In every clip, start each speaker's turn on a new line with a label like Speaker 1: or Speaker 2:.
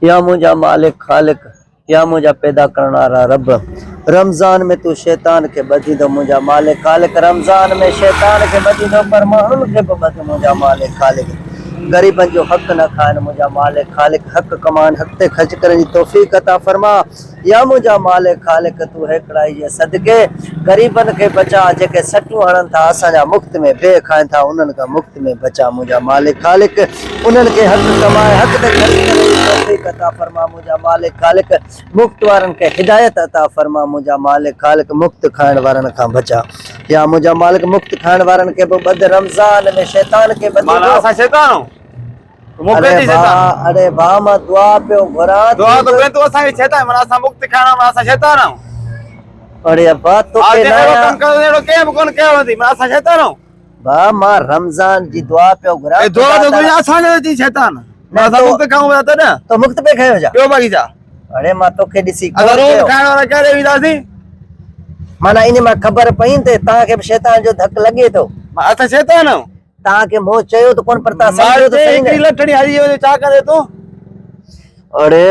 Speaker 1: يا منهنجا مالڪ خالق يا منهنجا پيدا ڪرڻ وارا رب رمضان ۾ تون شيطان کي ٻڌيندو منهنجا مالڪ خالق رمضان ۾ شيطان کي ٻڌيندو پر ماڻهن کي به ٻڌ منهنجا مالڪ خالق غريبن جو حق نه کائن منهنجا مالڪ خالق حق ڪمائن حق تي خرچ ڪرڻ جي توفيق عطا فرما يا منهنجا مالڪ خالق تون هيڪڙائي جي صدقي غريبن کي بچاء جيڪي سٽون هڻن ٿا اسان جا مفت ۾ بيهه کائن ٿا انهن کان مفت ۾ بچاء منهنجا مالڪ خالق انهن کي حق ڪمائي حق تي خرچ ڪرڻ جي توفيق عطا فرما منهنجا مالڪ خالق مفت وارن کي هدايت عطا فرما منهنجا مالڪ خالق مفت کائڻ وارن کان بچاء يا منهنجا مالڪ مفت کائڻ وارن کي به ٻڌ رمضان ۾ شيطان کي ٻڌي
Speaker 2: معنيٰ اسان شيطان آهيون.
Speaker 1: اڙي ڀاء اڙي ڀاء مان دعا پيو گهران
Speaker 2: دعا ٿو گهرين تون اسان کي شيطان معنيٰ اسان مفت کائڻ وارا اسان شيطان آهيون.
Speaker 1: اڙي ابا توکي
Speaker 2: نه اهڙو ڪم ڪيو اهڙو ڪنهن به ڪونه ڪيو هوندي معنيٰ اسان شيطان آهيون.
Speaker 1: ڀاء مان رمضان جي دعا پيو گهران
Speaker 2: اي دعا ٿو گهرين اسان کي چئين شيطان معنيٰ اسان مفت کائون پيا تڏهن
Speaker 1: تو مفت پئي کايو ڇا
Speaker 2: ٻيو باقي ڇا
Speaker 1: اڙي مان توکي ڏسي
Speaker 2: اسان روز کائڻ وارا ڪهڙي وينداسين
Speaker 1: معنيٰ ان مان خبر پئي ته توهان کي به شيطان جو ڌڪ لڳي ٿو.
Speaker 2: معنيٰ اسان شيطان آهيون.
Speaker 1: توهان کي مون چيو ته ڪونه پر توهان سمجهيو ته صحيح نه.
Speaker 2: هڪڙي لٺڙي هلي وڃي ڇا ڪندي تون؟
Speaker 1: اڙي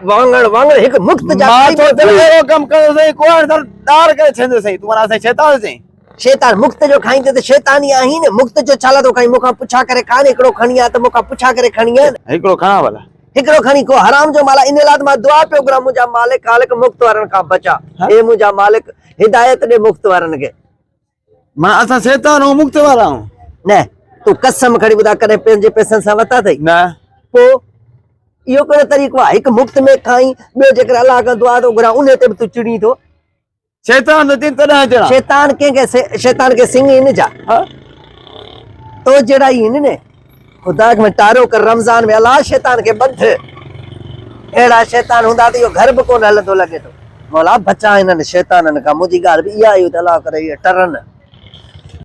Speaker 1: واڱڻ واڱڻ هڪ مفت جا
Speaker 2: مان تو تي اهڙو ڪم ڪيو سائين ڪوهاڙ سان ڏار ڪري ڇڏيندو سائين تون معنيٰ اسان شيطان سائين.
Speaker 1: شيطان مفت جو کائيندي ته شيطان ئي آهين نه مفت جو ڇا لاء ٿو کائين مون کان پڇا ڪري کاء نه هڪڙو کڻي آ ته مون کان پڇا ڪري کڻي آ نه.
Speaker 2: هڪڙو کڻان ڀلا.
Speaker 1: هڪڙو کڻي ڪو حرام جو مال آ ان لاء ته مان دعا پيو گهران منهنجا مالڪ خالق مفت وارن کان بچا اي منهنجا مالڪ هدايت ڏي مفت وارن کي.
Speaker 2: معنيٰ اسان شيطان آهيون مفت وارا آهيون.
Speaker 1: نه تون قسم کڻي ٻڌاء ڪڏهن پنهنجي پئسن سان ورتا اٿئي؟
Speaker 2: نه.
Speaker 1: پوء اهو ڪهڙو طريقو آهي هڪ مفت ۾ کائين ٻيو جيڪڏهن الله کان دعا ٿو گهران انهي تي به تون چڙين ٿو.
Speaker 2: شيطان ٿو چئين تڏهن چڙان.
Speaker 1: شيطان ڪنهن کي شيطان کي سڱ آهن ڇا؟
Speaker 2: ها.
Speaker 1: تو جهڙا ئي آهن نه. خدا کي ٽارو ڪر رمضان ۾ الله شيطان کي ٻڌ. اهڙا شيطان هوندا ته اهو گهر به ڪونه هلندو لڳي ٿو. مولا بچاء هنن شيطانن کان منهنجي ڳالهه به اها ئي هئي ته الله ڪري اهي ٽرن.